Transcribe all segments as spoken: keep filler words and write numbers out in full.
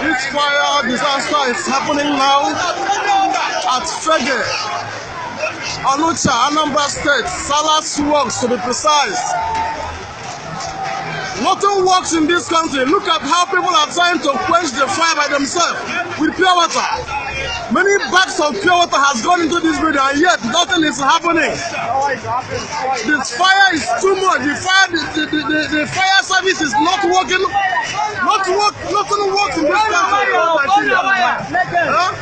This fire disaster is happening now at Fege, Onitsha, Anambra State, Salas Works to be precise. Nothing works in this country. Look at how people are trying to quench the fire by themselves with pure water. Many bags of pure water has gone into this building, and yet nothing is happening. The fire is too much. The fire, the, the, the, the, the fire service is not working. Not work. Nothing works in this country. Huh?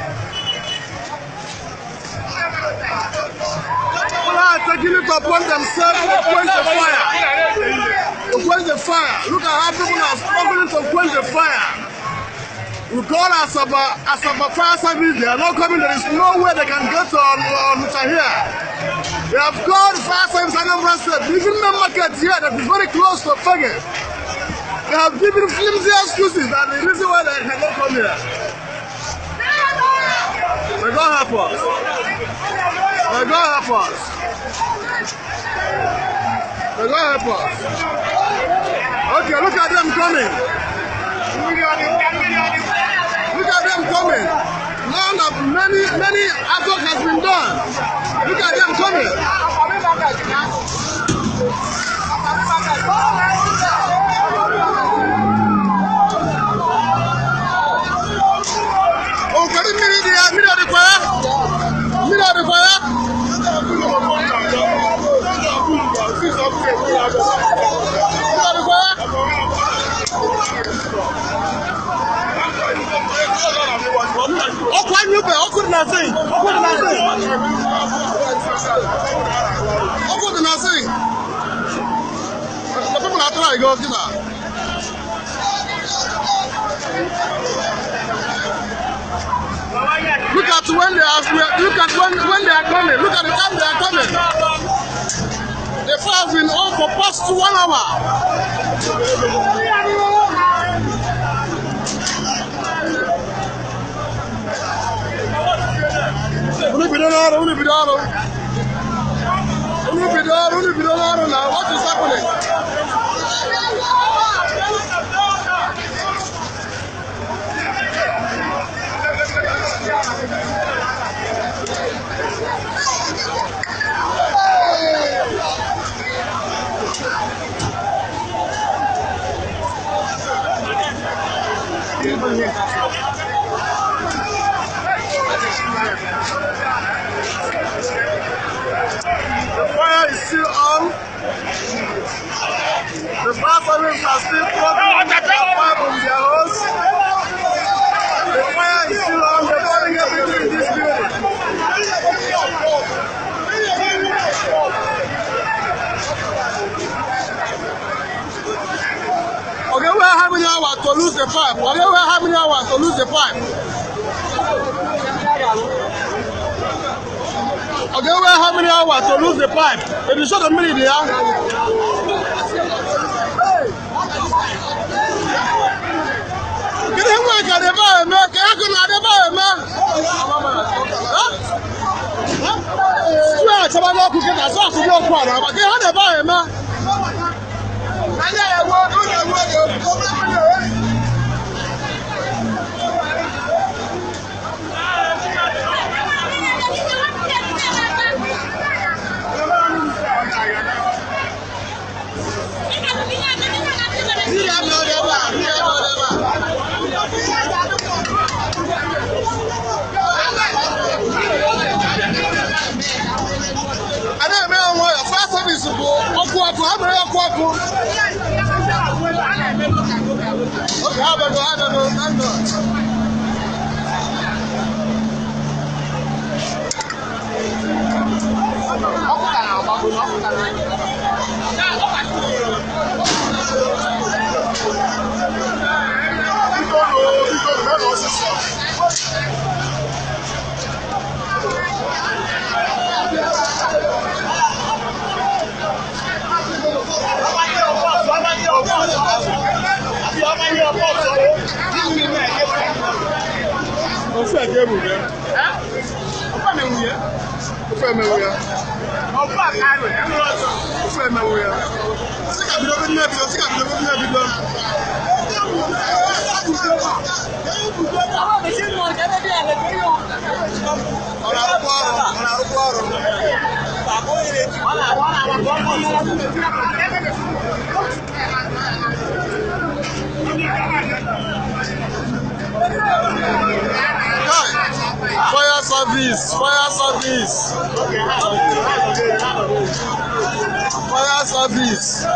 People are taking it upon themselves to quench the fire. To quench the fire. Look at how people are struggling to quench the fire. We call Asaba, Asaba Fire Service. They are not coming. There is no way they can get on, on here. They have called Fire Service Anambra State. Even the market here that is very close to Fege. They have given flimsy excuses, and the reason why they cannot come here. May God help us. May God help us. May God help us. Okay, look at them coming. Look at them coming. Now that many, many havoc has been done. Look at them coming. Oh, kedu mmiri dị ya? Mmiri ọ dịkwa ya? Mmiri ọ dịkwa ya? Mmiri ọ dịkwa ya? Ọkụ anyụbe, ọkụ dị na sink, ọkụ dị na sink. Ọkụ dị na sink. The people are trying to go, you know. Look at when they are, look at when, when they are coming. Look at the time they are coming. The fire has been on for past one hour. Unu bido n'ọrụ, unu bido ọrụ. Unu bido ọrụ, unu bido n'ọrụ na what is happening? The fire is still on. The fire service are still throwing their pipe on their hose. The fire is still on. They're burning everything in this building. Okay, well, how many hours to lose the pipe? Okay, well, how many hours to lose the pipe? Okay, well, how many hours to lose the pipe? If you show the minute there. Kedu ihe nwa ka debe eme? Ka ya kụ na debe eme? Square achọba n'ọkụ kịta, so asụ dị ọkụ a na-agba. Ka ha na-ebe ahụ eme? A na-eme ya nwayọ, fire service bụ ọkụ ọkụ, ha mere ya ọkụ ọkụ. Okay, ha abịago, ha abịago, thank God. Biko nụ, biko nụ, mee na ọsịsọ. Ofe emewu ya. Ofe emewu ya. Ofe emewu ya. Ofe emewu ya. Sika bido, bido, bido, sika bido, bido, bido. Ọ na-arụkwa ọrụ, ọ na-arụkwa ọrụ. Kai, fire service, fire service, fire service.